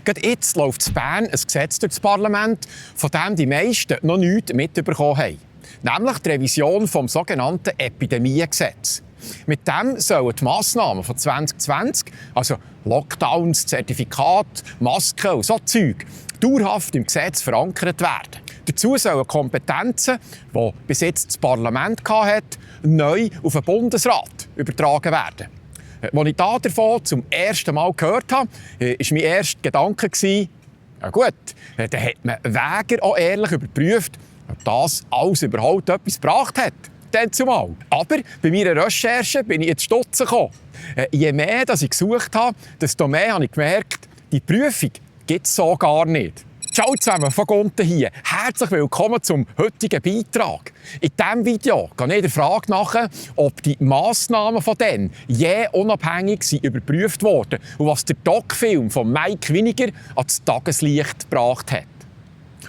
Gerade jetzt läuft in Bern ein Gesetz durch das Parlament, von dem die meisten noch nichts mitbekommen haben. Nämlich die Revision vom sogenannten Epidemiegesetz. Mit dem sollen die Massnahmen von 2020, also Lockdowns, Zertifikat, Masken und so Zeug, dauerhaft im Gesetz verankert werden. Dazu sollen Kompetenzen, die bis jetzt das Parlament hatte, neu auf den Bundesrat übertragen werden. Als ich davon zum ersten Mal gehört habe, war mein erster Gedanke, ja gut, dann hat man Wäger auch ehrlich überprüft, ob das alles überhaupt etwas gebracht hat. Dann zumal. Aber bei meiner Recherche bin ich ins Stutzen gekommen. Je mehr ich gesucht habe, desto mehr habe ich gemerkt, die Prüfung gibt es so gar nicht. Ciao zusammen, von Gunten hier. Herzlich willkommen zum heutigen Beitrag. In diesem Video gehe ich der Frage nach, ob die Massnahmen von denen je unabhängig überprüft wurden und was der Doc-Film von Mike Winiger ans Tageslicht gebracht hat.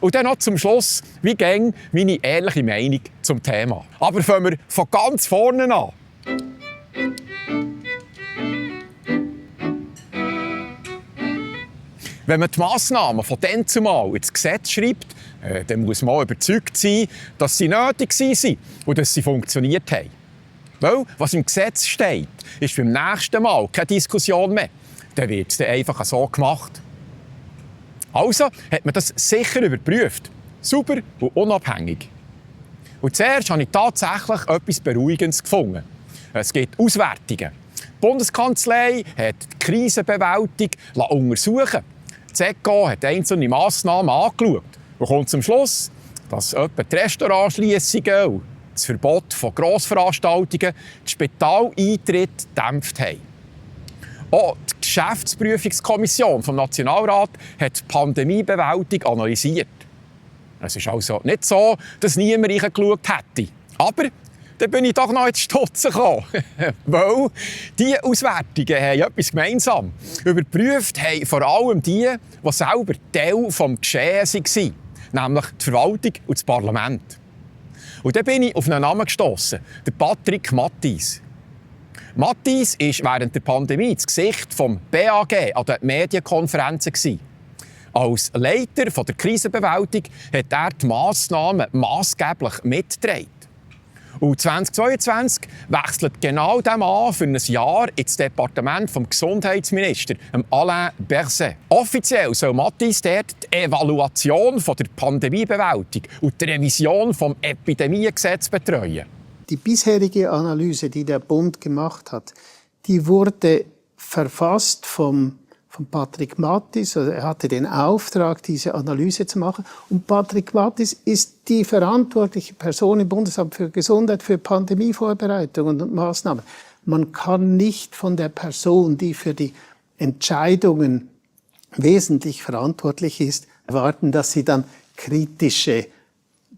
Und dann noch zum Schluss, wie gäng meine ehrliche Meinung zum Thema. Aber fangen wir von ganz vorne an. Wenn man die Massnahmen von dann zumal ins Gesetz schreibt, dann muss man auch überzeugt sein, dass sie nötig waren und dass sie funktioniert haben. Weil, was im Gesetz steht, ist beim nächsten Mal keine Diskussion mehr. Dann wird es dann einfach so gemacht. Also hat man das sicher überprüft. Sauber und unabhängig. Und zuerst habe ich tatsächlich etwas Beruhigendes gefunden. Es gibt Auswertungen. Die Bundeskanzlei hat die Krisenbewältigung untersuchen. Die ECO hat einzelne Massnahmen angeschaut und kommt zum Schluss, dass etwa die Restaurantschliessungen und das Verbot von Grossveranstaltungen die Spitaleintritt gedämpft haben. Auch die Geschäftsprüfungskommission des Nationalrats hat die Pandemiebewältigung analysiert. Es ist also nicht so, dass niemand reingeschaut hätte. Aber dann bin ich doch noch ins Stutzen gekommen. Weil diese Auswertungen haben etwas gemeinsam. Überprüft haben vor allem die selber Teil des Geschehens waren. Nämlich die Verwaltung und das Parlament. Und dann bin ich auf einen Namen gestossen, der Patrick Mattis. Mattis war während der Pandemie das Gesicht des BAG an den Medienkonferenzen. Als Leiter der Krisenbewältigung hat er die Massnahmen massgeblich mitgetragen. Und 2022 wechselt genau der Mann für ein Jahr ins Departement des Gesundheitsministers, Alain Berset. Offiziell soll Mattis dort die Evaluation der Pandemiebewältigung und die Revision des Epidemiegesetzes betreuen. Die bisherige Analyse, die der Bund gemacht hat, die wurde verfasst vom Patrick Mattis. Also er hatte den Auftrag, diese Analyse zu machen. Und Patrick Mattis ist die verantwortliche Person im Bundesamt für Gesundheit für Pandemievorbereitung und Maßnahmen. Man kann nicht von der Person, die für die Entscheidungen wesentlich verantwortlich ist, erwarten, dass sie dann kritische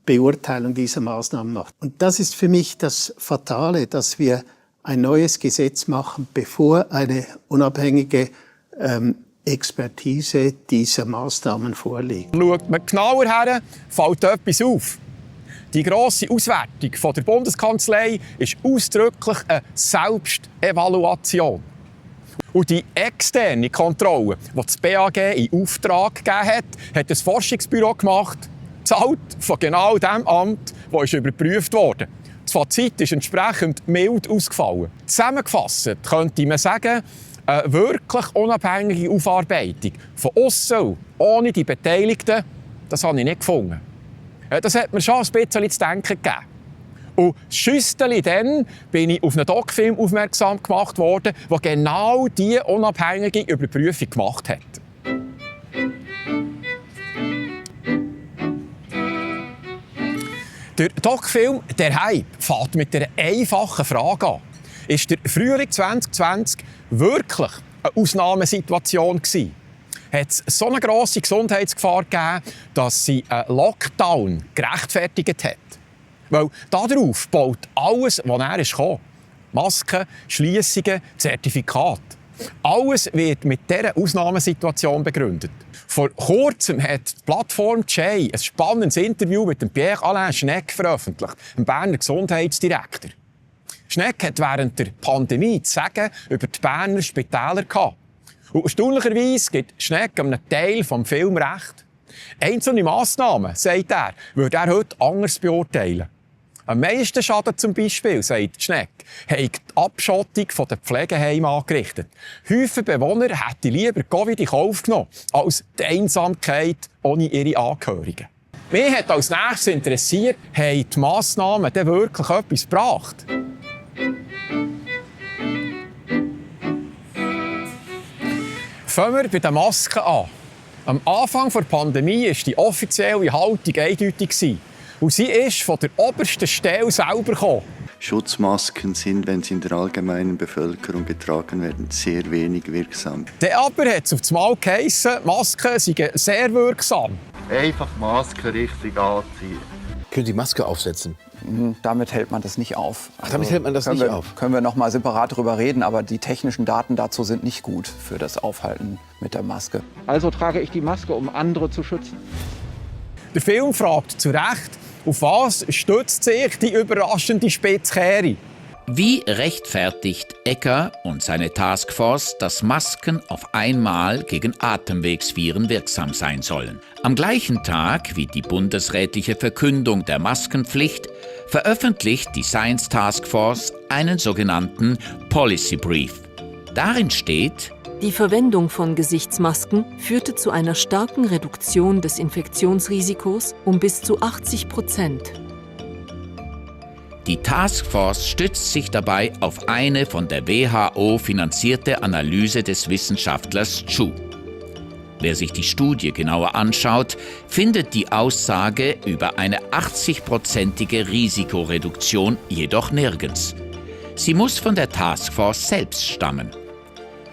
Beurteilung dieser Maßnahmen macht. Und das ist für mich das Fatale, dass wir ein neues Gesetz machen, bevor eine unabhängige Expertise dieser Maßnahmen vorliegt. Schaut man genauer her, fällt etwas auf. Die grosse Auswertung von der Bundeskanzlei ist ausdrücklich eine Selbstevaluation. Und die externe Kontrolle, die das BAG in Auftrag gegeben hat, hat ein Forschungsbüro gemacht, bezahlt von genau dem Amt, das überprüft wurde. Das Fazit ist entsprechend mild ausgefallen. Zusammengefasst könnte man sagen, eine wirklich unabhängige Aufarbeitung von aussen, ohne die Beteiligten, das habe ich nicht gefunden. Das hat mir schon ein bisschen zu denken gegeben. Und schüsseli dann bin ich auf einen Doc-Film aufmerksam gemacht worden, der genau diese unabhängige Überprüfung gemacht hat. Der Doc-Film «Der Hype» fängt mit einer einfachen Frage an. Ist der Frühling 2020 wirklich eine Ausnahmesituation gewesen? Hat es so eine grosse Gesundheitsgefahr gegeben, dass sie einen Lockdown gerechtfertigt hat? Weil darauf baut alles, was näher kam. Masken, Schliessungen, Zertifikate. Alles wird mit dieser Ausnahmesituation begründet. Vor kurzem hat die Plattform Jay ein spannendes Interview mit dem Pierre-Alain Schnegg veröffentlicht, dem Berner Gesundheitsdirektor. Schnegg hat während der Pandemie zu sagen über die Berner Spitäler gehabt. Und erstaunlicherweise gibt Schnegg einem Teil des Films recht. Einzelne Massnahmen, sagt er, würde er heute anders beurteilen. Am meisten Schaden zum Beispiel, sagt Schnegg, hat die Abschottung der Pflegeheime angerichtet. Häufige Bewohner hätten lieber Covid in Kauf genommen, als die Einsamkeit ohne ihre Angehörigen. Mich hat als nächstes interessiert, haben die Massnahmen denn wirklich etwas gebracht? Fangen wir bei den Masken an. Am Anfang der Pandemie war die offizielle Haltung eindeutig. Und sie ist von der obersten Stelle selber gekommen. Schutzmasken sind, wenn sie in der allgemeinen Bevölkerung getragen werden, sehr wenig wirksam. Dann aber hat es auf das Mal geheissen, Masken seien sehr wirksam. Einfach die Maske richtig anziehen. Können Sie die Maske aufsetzen? Damit hält man das nicht auf. Ach, damit hält man das nicht auf? Können wir noch mal separat darüber reden, aber die technischen Daten dazu sind nicht gut für das Aufhalten mit der Maske. Also trage ich die Maske, um andere zu schützen. Der Film fragt zu Recht, auf was stützt sich die überraschende Spitzkehre? Wie rechtfertigt Ecker und seine Taskforce, dass Masken auf einmal gegen Atemwegsviren wirksam sein sollen? Am gleichen Tag wie die bundesrätliche Verkündung der Maskenpflicht veröffentlicht die Science Taskforce einen sogenannten Policy Brief. Darin steht: Die Verwendung von Gesichtsmasken führte zu einer starken Reduktion des Infektionsrisikos um bis zu 80%. Die Taskforce stützt sich dabei auf eine von der WHO finanzierte Analyse des Wissenschaftlers Chu. Wer sich die Studie genauer anschaut, findet die Aussage über eine 80-prozentige Risikoreduktion jedoch nirgends. Sie muss von der Taskforce selbst stammen.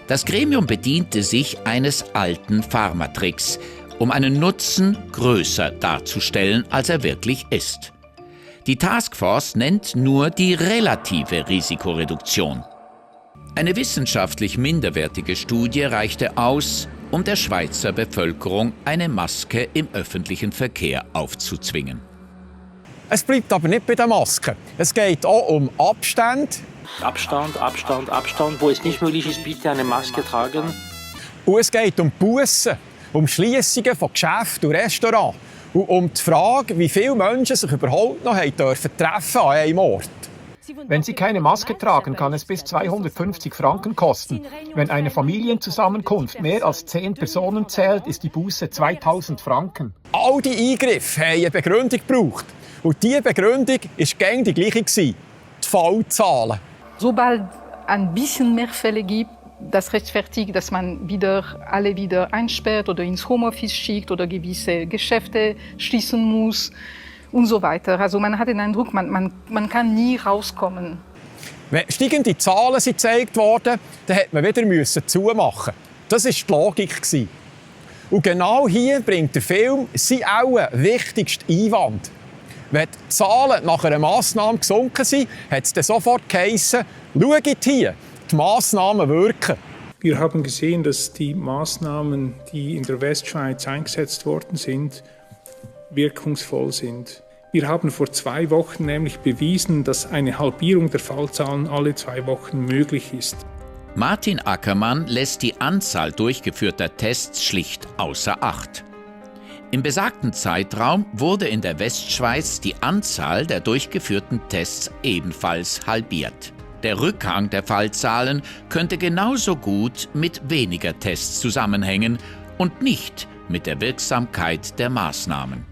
Das Gremium bediente sich eines alten Pharmatricks, um einen Nutzen größer darzustellen, als er wirklich ist. Die Taskforce nennt nur die relative Risikoreduktion. Eine wissenschaftlich minderwertige Studie reichte aus, um der Schweizer Bevölkerung eine Maske im öffentlichen Verkehr aufzuzwingen. Es bleibt aber nicht bei den Masken. Es geht auch um Abstand. Abstand. Wo es nicht möglich ist, bitte eine Maske tragen. Und es geht um Bussen, um Schliessungen von Geschäften und Restaurants. Und um die Frage, wie viele Menschen sich überhaupt noch treffen an einem Ort. Wenn Sie keine Maske tragen, kann es bis 250 Franken kosten. Wenn eine Familienzusammenkunft mehr als 10 Personen zählt, ist die Buße 2000 Franken. All die Eingriffe haben eine Begründung gebraucht. Und diese Begründung war gängig die gleiche: die Fallzahlen. Sobald ein bisschen mehr Fälle gibt, das rechtfertigt, dass man alle wieder einsperrt oder ins Homeoffice schickt oder gewisse Geschäfte schließen muss und so weiter. Also man hat den Eindruck, man kann nie rauskommen. Wenn steigende Zahlen sind gezeigt worden, dann musste man wieder zumachen. Das war die Logik. Und genau hier bringt der Film seinen wichtigsten Einwand. Wenn die Zahlen nach einer Massnahme gesunken sind, hat es dann sofort geheissen: «Schaut hier, die Massnahmen wirken.» Wir haben gesehen, dass die Maßnahmen, die in der Westschweiz eingesetzt worden sind, wirkungsvoll sind. Wir haben vor 2 Wochen nämlich bewiesen, dass eine Halbierung der Fallzahlen alle 2 Wochen möglich ist. Martin Ackermann lässt die Anzahl durchgeführter Tests schlicht außer Acht. Im besagten Zeitraum wurde in der Westschweiz die Anzahl der durchgeführten Tests ebenfalls halbiert. Der Rückgang der Fallzahlen könnte genauso gut mit weniger Tests zusammenhängen und nicht mit der Wirksamkeit der Maßnahmen.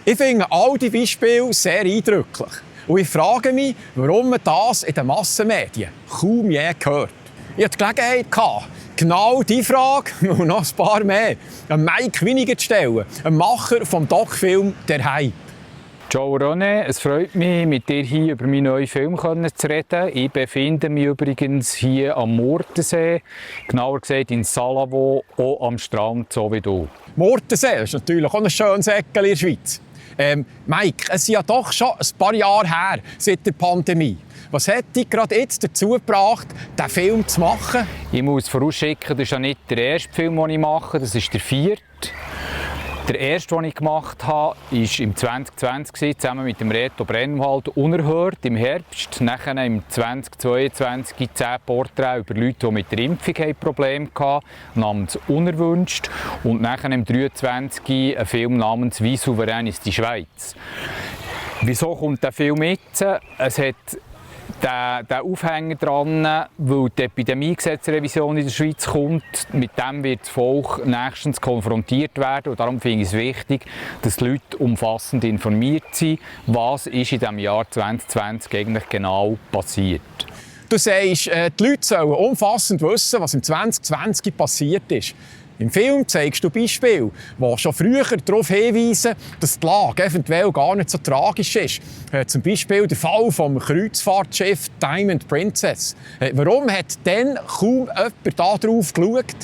Ich finde all die Beispiele sehr eindrücklich. Und ich frage mich, warum man das in den Massenmedien kaum je hört. Ich hatte die Gelegenheit, genau diese Frage und noch ein paar mehr an Mike Winiger zu stellen, einem Macher vom Doc-Film «Der Hype». Ciao René, es freut mich, mit dir hier über meinen neuen Film zu reden. Ich befinde mich übrigens hier am Murtensee, genauer gesagt in Salavo, auch am Strand, so wie du. Murtensee ist natürlich auch ein schönes Eckchen in der Schweiz. Mike, es ist ja doch schon ein paar Jahre her, seit der Pandemie. Was hat dich gerade jetzt dazu gebracht, diesen Film zu machen? Ich muss vorausschicken, das ist ja nicht der erste Film, den ich mache, das ist der 4. Der erste, den ich gemacht habe, war im 2020 zusammen mit dem Reto Brennwald «Unerhört» im Herbst. Nachher im 2022 10 Porträts über Leute, die mit der Impfung Probleme hatten, namens «Unerwünscht». Und nachher im 2023 ein Film namens «Wie souverän ist die Schweiz». Wieso kommt der Film jetzt? Es hat der Aufhänger dran, weil die Epidemiegesetzrevision in der Schweiz kommt. Mit dem wird das Volk nächstens konfrontiert werden. Und darum finde ich es wichtig, dass die Leute umfassend informiert sind, was ist in diesem Jahr 2020 eigentlich genau passiert. Du sagst, die Leute sollen umfassend wissen, was im 2020 passiert ist. Im Film zeigst du Beispiele, die schon früher darauf hinweisen, dass die Lage eventuell gar nicht so tragisch ist. Zum Beispiel der Fall vom Kreuzfahrtschiff Diamond Princess. Warum hat denn kaum jemand darauf geschaut?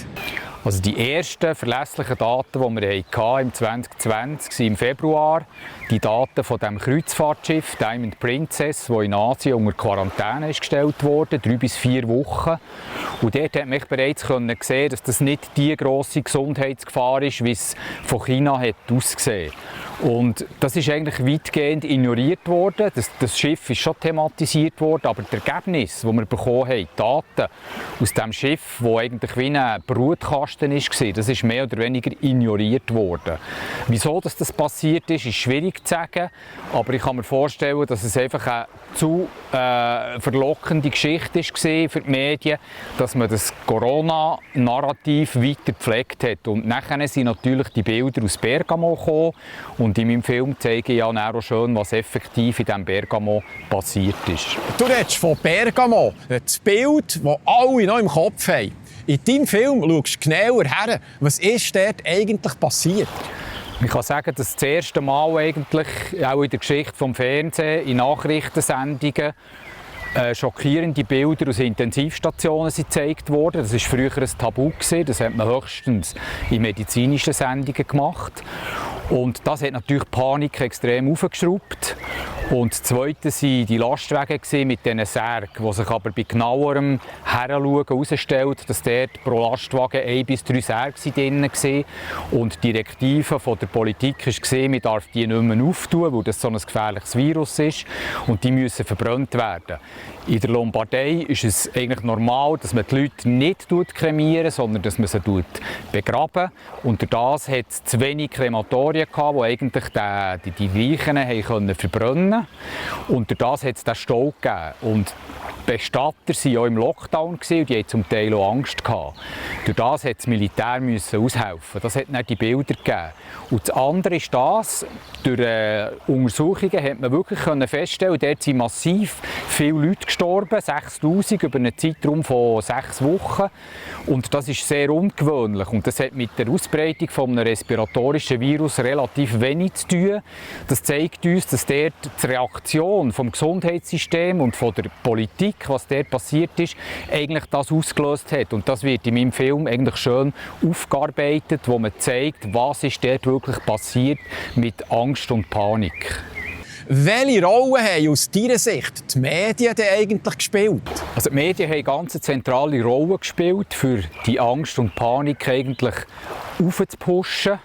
Also die ersten verlässlichen Daten, die wir im 2020 waren im Februar, die Daten von dem Kreuzfahrtschiff Diamond Princess, das in Asien unter Quarantäne gestellt wurde, 3 bis 4 Wochen. Und dort hat man bereits sehen, dass das nicht die grosse Gesundheitsgefahr ist, wie es von China hat ausgesehen. Und das ist eigentlich weitgehend ignoriert worden. Das Schiff ist schon thematisiert worden, aber das Ergebnis, das wir bekommen haben, die Daten aus dem Schiff, das eigentlich wie ein Brutkasten war, das ist mehr oder weniger ignoriert worden. Wieso das passiert ist schwierig zu sagen, aber ich kann mir vorstellen, dass es einfach eine zu verlockende Geschichte war für die Medien, dass man das Corona-Narrativ weiter gepflegt hat. Und nachher sind natürlich die Bilder aus Bergamo gekommen. Und in meinem Film zeige ich ja auch schön, was effektiv in diesem Bergamo passiert ist. Du redest von Bergamo, das Bild, das alle noch im Kopf haben. In deinem Film schaust du genauer her. Was ist dort eigentlich passiert? Ich kann sagen, dass das erste Mal eigentlich auch in der Geschichte des Fernsehens, in Nachrichtensendungen, schockierende Bilder aus Intensivstationen sind gezeigt worden. Das war früher ein Tabu. Das hat man höchstens in medizinischen Sendungen gemacht. Und das hat natürlich die Panik extrem aufgeschraubt. Und das Zweite waren die Lastwagen mit diesen Särgen, wo sich aber bei genauerem Heranschauen herausstellt, dass dort pro Lastwagen 1 bis 3 Särge drin waren. Und die Direktive von der Politik war, man darf die nicht mehr auftun, weil das so ein gefährliches Virus ist. Und die müssen verbrannt werden. In der Lombardei ist es eigentlich normal, dass man die Leute nicht kremieren, sondern dass man sie begraben. Und durch das hat es zu wenig Krematorien gehabt, die eigentlich die Leichen verbrennen konnten. Und durch das hat es den Stau gegeben. Und die Bestatter waren auch im Lockdown und die hatten zum Teil auch Angst gehabt. Durch das musste das Militär aushelfen. Das hat dann die Bilder gegeben. Und das andere ist das, durch Untersuchungen hat man wirklich feststellen, dort sind massiv viele Leute gestorben, 6000 über einen Zeitraum von 6 Wochen. Und das ist sehr ungewöhnlich. Und das hat mit der Ausbreitung von einem respiratorischen Virus relativ wenig zu tun. Das zeigt uns, dass dort die Reaktion vom Gesundheitssystem und von der Politik, was dort passiert ist, eigentlich das ausgelöst hat. Und das wird in meinem Film eigentlich schön aufgearbeitet, wo man zeigt, was ist dort wirklich passiert mit Angst und Panik. Welche Rolle haben aus deiner Sicht die Medien denn eigentlich gespielt? Also die Medien haben eine ganz zentrale Rolle gespielt, für die Angst und Panik eigentlich aufzupushen.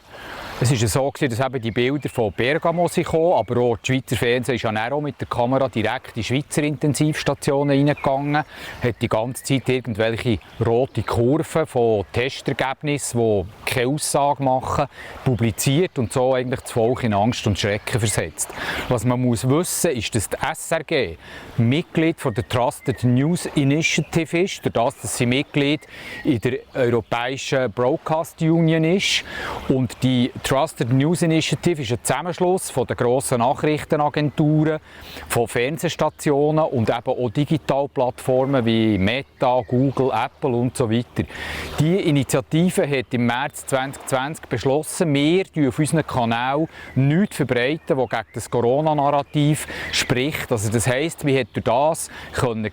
Es war so, dass eben die Bilder von Bergamo kamen, aber auch das Schweizer Fernsehen ist ja auch mit der Kamera direkt in Schweizer Intensivstationen reingegangen, hat die ganze Zeit irgendwelche rote Kurven von Testergebnissen, die keine Aussage machen, publiziert und so eigentlich das Volk in Angst und Schrecken versetzt. Was man muss wissen, ist, dass die SRG Mitglied von der Trusted News Initiative ist, dadurch, dass sie Mitglied in der Europäischen Broadcast Union ist. Und die Trusted News Initiative ist ein Zusammenschluss von den grossen Nachrichtenagenturen, von Fernsehstationen und eben auch Digitalplattformen wie Meta, Google, Apple und so weiter. Die Initiative hat im März 2020 beschlossen, wir auf unseren Kanal nichts verbreiten, was gegen das Corona-Narrativ spricht. Also das heisst, wir hätten durch das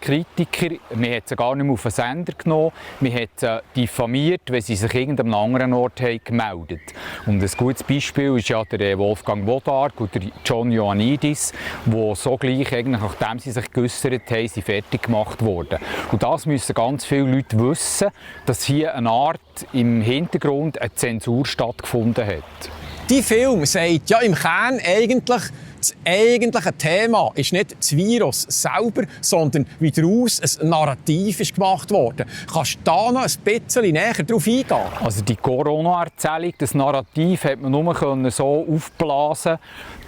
Kritiker, wir hätten sie gar nicht mehr auf den Sender genommen, wir hätten sie diffamiert, wenn sie sich irgendeinem anderen Ort haben gemeldet. Und ein gutes Beispiel ist ja der Wolfgang Wodarg oder John Ioannidis, die so gleich, eigentlich, nachdem sie sich geäussert haben, sie fertig gemacht wurden. Und das müssen ganz viele Leute wissen, dass hier eine Art im Hintergrund eine Zensur stattgefunden hat. Die Film sagt ja im Kern eigentlich, das eigentliche Thema ist nicht das Virus selber, sondern wie daraus ein Narrativ ist gemacht worden. Kannst du da noch ein bisschen näher darauf eingehen? Also die Corona-Erzählung, das Narrativ hat man nur so aufblasen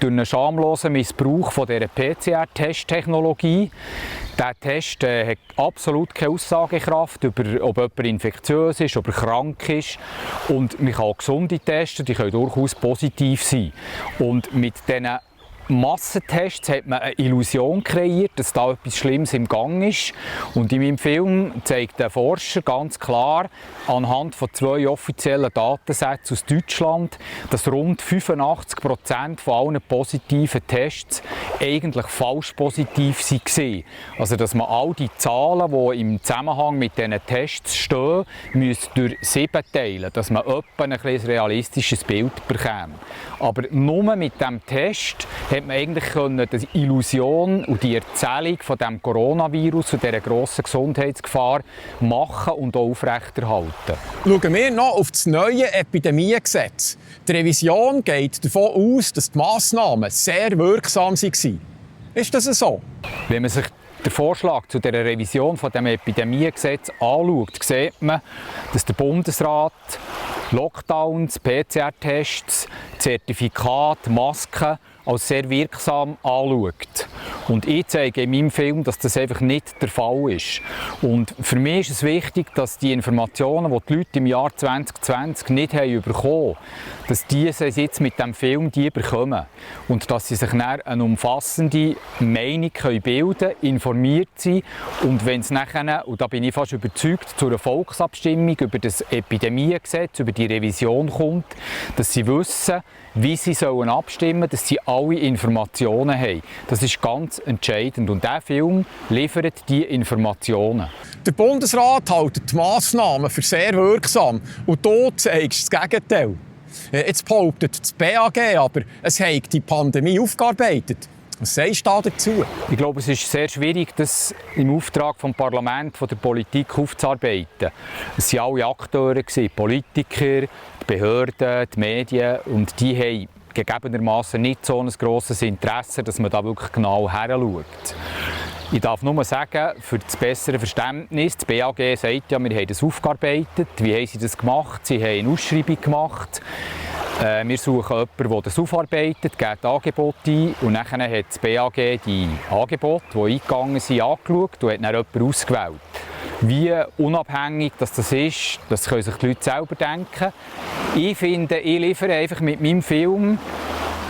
durch einen schamlosen Missbrauch von dieser PCR-Testtechnologie. Dieser Test hat absolut keine Aussagekraft, ob jemand infektiös ist, ob er krank ist. Und man kann auch gesunde testen, die können durchaus positiv sein. Und mit diesen Massentests hat man eine Illusion kreiert, dass da etwas Schlimmes im Gang ist. Und in meinem Film zeigt der Forscher ganz klar anhand von 2 offiziellen Datensätzen aus Deutschland, dass rund 85% von allen positiven Tests eigentlich falsch positiv waren. Also dass man all die Zahlen, die im Zusammenhang mit diesen Tests stehen, durch 7 teilen, dass man etwa ein realistisches Bild bekäme. Aber nur mit diesem Test hat man eigentlich die Illusion und die Erzählung von dem Coronavirus und dieser grossen Gesundheitsgefahr machen und auch aufrechterhalten. Schauen wir noch auf das neue Epidemiegesetz. Die Revision geht davon aus, dass die Massnahmen sehr wirksam waren. Ist das so? Wenn man sich den Vorschlag zu der Revision von dem Epidemiegesetz anschaut, sieht man, dass der Bundesrat Lockdowns, PCR-Tests, Zertifikate, Masken als sehr wirksam anschaut. Und ich zeige in meinem Film, dass das einfach nicht der Fall ist. Und für mich ist es wichtig, dass die Informationen, die die Leute im Jahr 2020 nicht haben bekommen, dass die jetzt mit diesem Film bekommen. Und dass sie sich dann eine umfassende Meinung bilden können, informiert sind. Und wenn es nachher, und da bin ich fast überzeugt, zu einer Volksabstimmung über das Epidemiegesetz, über die Revision kommt, dass sie wissen, wie sie abstimmen sollen, dass sie alle Informationen haben. Das ist ganz entscheidend. Und dieser Film liefert diese Informationen. Der Bundesrat hält die Massnahmen für sehr wirksam. Und du zeigst das Gegenteil. Jetzt behauptet das BAG aber, es hat die Pandemie aufgearbeitet. Was sagst du dazu? Ich glaube, es ist sehr schwierig, das im Auftrag des Parlaments, der Politik aufzuarbeiten. Es waren alle Akteure, Politiker, die Behörden, die Medien, und die haben gegebenermaßen nicht so ein grosses Interesse, dass man da wirklich genau hinschaut. Ich darf nur sagen, für das bessere Verständnis, das BAG sagt ja, wir haben das aufgearbeitet. Wie haben sie das gemacht? Sie haben eine Ausschreibung gemacht. Wir suchen jemanden, der das aufarbeitet, gibt Angebote ein, und dann hat das BAG die Angebote, die eingegangen sind, angeschaut und hat dann jemanden ausgewählt. Wie unabhängig das ist, das können sich die Leute selber denken. Ich finde, ich liefere einfach mit meinem Film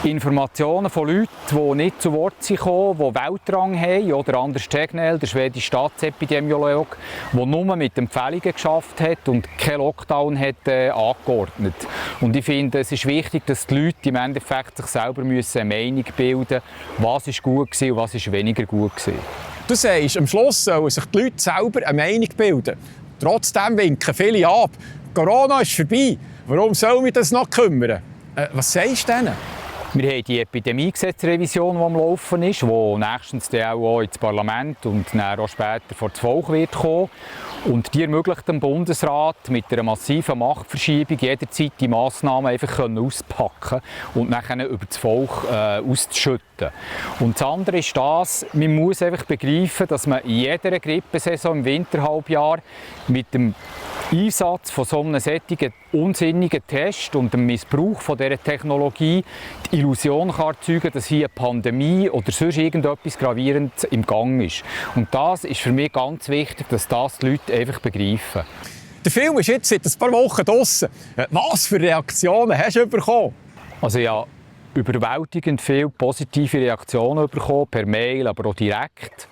Informationen von Leuten, die nicht zu Wort kommen, die Weltrang haben, oder Anders Tegnell, der schwedische Staatsepidemiologe, der nur mit Empfehlungen geschafft hat und keinen Lockdown hat angeordnet. Und ich finde, es ist wichtig, dass die Leute im Endeffekt sich selber eine Meinung bilden müssen, was ist gut gewesen und was ist weniger gut gewesen. Du sagst, am Schluss sollen sich die Leute selber eine Meinung bilden. Trotzdem winken viele ab. Corona ist vorbei. Warum soll mich das noch kümmern? Was sagst du denen? Wir haben die Epidemiegesetzrevision, die am Laufen ist, die nächstens auch ins Parlament und dann auch später vor das Volk wird kommen. Und die ermöglicht dem Bundesrat mit einer massiven Machtverschiebung jederzeit die Massnahmen einfach auspacken und dann über das Volk auszuschütten. Und das andere ist das, man muss einfach begreifen, dass man in jeder Grippesaison im Winterhalbjahr mit dem Einsatz von so einem solchen unsinnigen Test und dem Missbrauch von dieser Technologie die Illusion kann erzeugen, dass hier eine Pandemie oder sonst irgendetwas Gravierendes im Gang ist. Und das ist für mich ganz wichtig, dass das die Leute einfach begreifen. Der Film ist jetzt seit ein paar Wochen draussen. Was für Reaktionen hast du bekommen? Also ja, überwältigend viele positive Reaktionen bekommen, per Mail, aber auch direkt.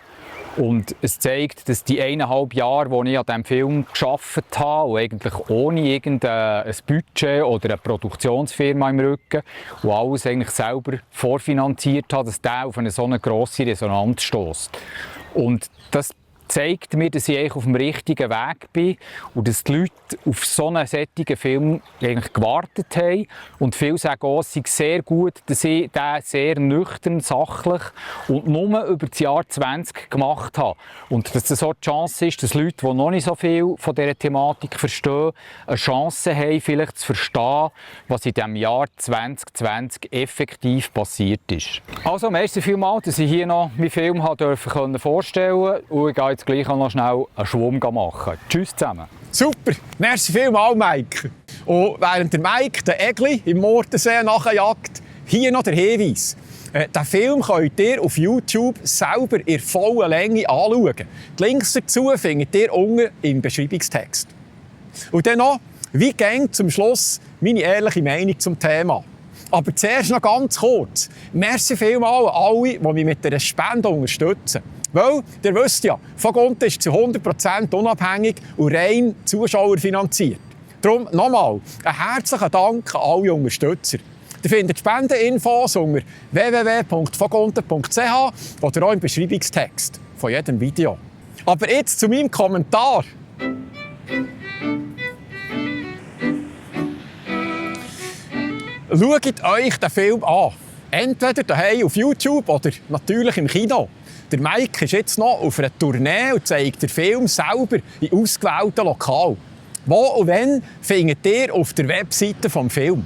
Und es zeigt, dass die 1,5 Jahre, die ich an diesem Film gearbeitet habe, und eigentlich ohne irgendein Budget oder eine Produktionsfirma im Rücken, und alles eigentlich selber vorfinanziert hat, dass der auf eine so eine grosse Resonanz stößt. Und das zeigt mir, dass ich eigentlich auf dem richtigen Weg bin und dass die Leute auf so einen solchen Film eigentlich gewartet haben. Und viele sagen auch, es sei sehr gut, dass ich den sehr nüchtern, sachlich und nur über das Jahr 20 gemacht habe. Und dass das so die Chance ist, dass Leute, die noch nicht so viel von dieser Thematik verstehen, eine Chance haben, vielleicht zu verstehen, was in diesem Jahr 2020 effektiv passiert ist. Also, merci vielmals, dass ich hier noch meinen Film vorstellen durfte. Und ich gehe jetzt gleich auch noch schnell einen Schwumm machen. Tschüss zusammen. Super, merci vielmals, Mike. Und während der Mike den Egli im Mordensee nachjagt, hier noch der Hinweis. Den Film könnt ihr auf YouTube selber in voller Länge anschauen. Die Links dazu findet ihr unten im Beschreibungstext. Und dann noch, wie geht zum Schluss meine ehrliche Meinung zum Thema. Aber zuerst noch ganz kurz. Merci vielmals an alle, die mich mit einer Spende unterstützen. Weil, ihr wisst ja, Vogonte ist zu 100% unabhängig und rein zuschauerfinanziert. Darum nochmal einen herzlichen Dank an alle Unterstützer. Ihr findet Spendeninfos unter www.vogonte.ch oder auch im Beschreibungstext von jedem Video. Aber jetzt zu meinem Kommentar. Schaut euch den Film an. Entweder daheim auf YouTube oder natürlich im Kino. Der Mike ist jetzt noch auf einer Tournee und zeigt den Film selber in ausgewählten Lokalen. Wo und wann findet ihr auf der Webseite des Films.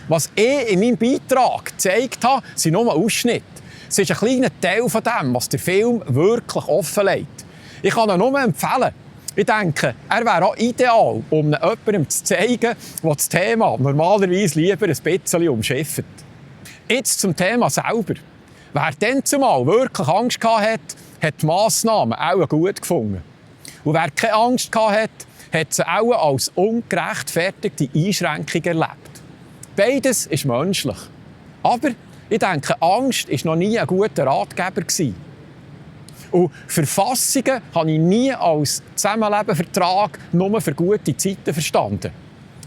Was ich in meinem Beitrag gezeigt habe, sind nur Ausschnitte. Es ist ein kleiner Teil von dem, was der Film wirklich offenlegt. Ich kann ihn nur empfehlen. Ich denke, er wäre auch ideal, um jemandem zu zeigen, der das Thema normalerweise lieber ein bisschen umschifft. Jetzt zum Thema selber. Wer dann zumal wirklich Angst hatte, hat die Massnahmen auch gut gefunden. Und wer keine Angst hatte, hat sie auch als ungerechtfertigte Einschränkung erlebt. Beides ist menschlich. Aber ich denke, Angst war noch nie ein guter Ratgeber. Und Verfassungen habe ich nie als Zusammenlebenvertrag nur für gute Zeiten verstanden.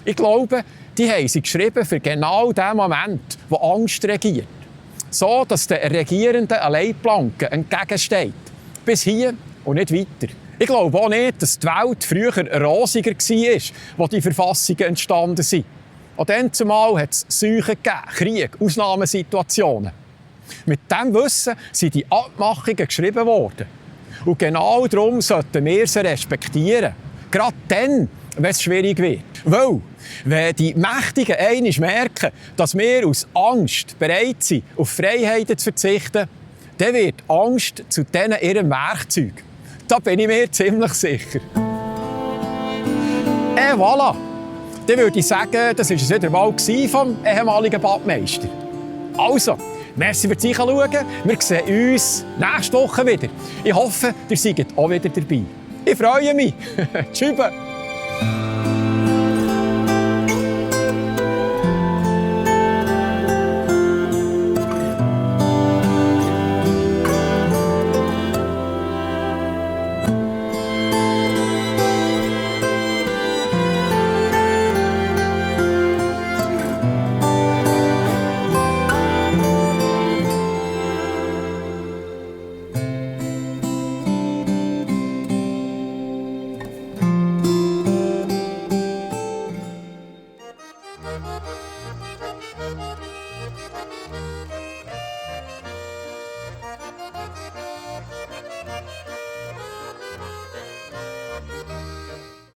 Ich glaube, die haben sie geschrieben für genau den Moment, wo Angst regiert. So, dass der Regierenden eine Leitplanke entgegensteht. Bis hier und nicht weiter. Ich glaube auch nicht, dass die Welt früher rosiger war, wo die Verfassungen entstanden sind. Und dann zumal hat es Seuchen gegeben, Krieg, Ausnahmesituationen. Mit diesem Wissen sind die Abmachungen geschrieben worden. Und genau darum sollten wir sie respektieren. Gerade dann, wenn es schwierig wird. Weil, wenn die Mächtigen einmal merken, dass wir aus Angst bereit sind, auf Freiheiten zu verzichten, dann wird Angst zu denen ihrem Werkzeug. Da bin ich mir ziemlich sicher. Voilà! Dann würde ich sagen, das war es wieder mal vom ehemaligen Badmeister. Also, merci fürs Zuschauen. Wir sehen uns nächste Woche wieder. Ich hoffe, ihr seid auch wieder dabei. Ich freue mich. Tschüss.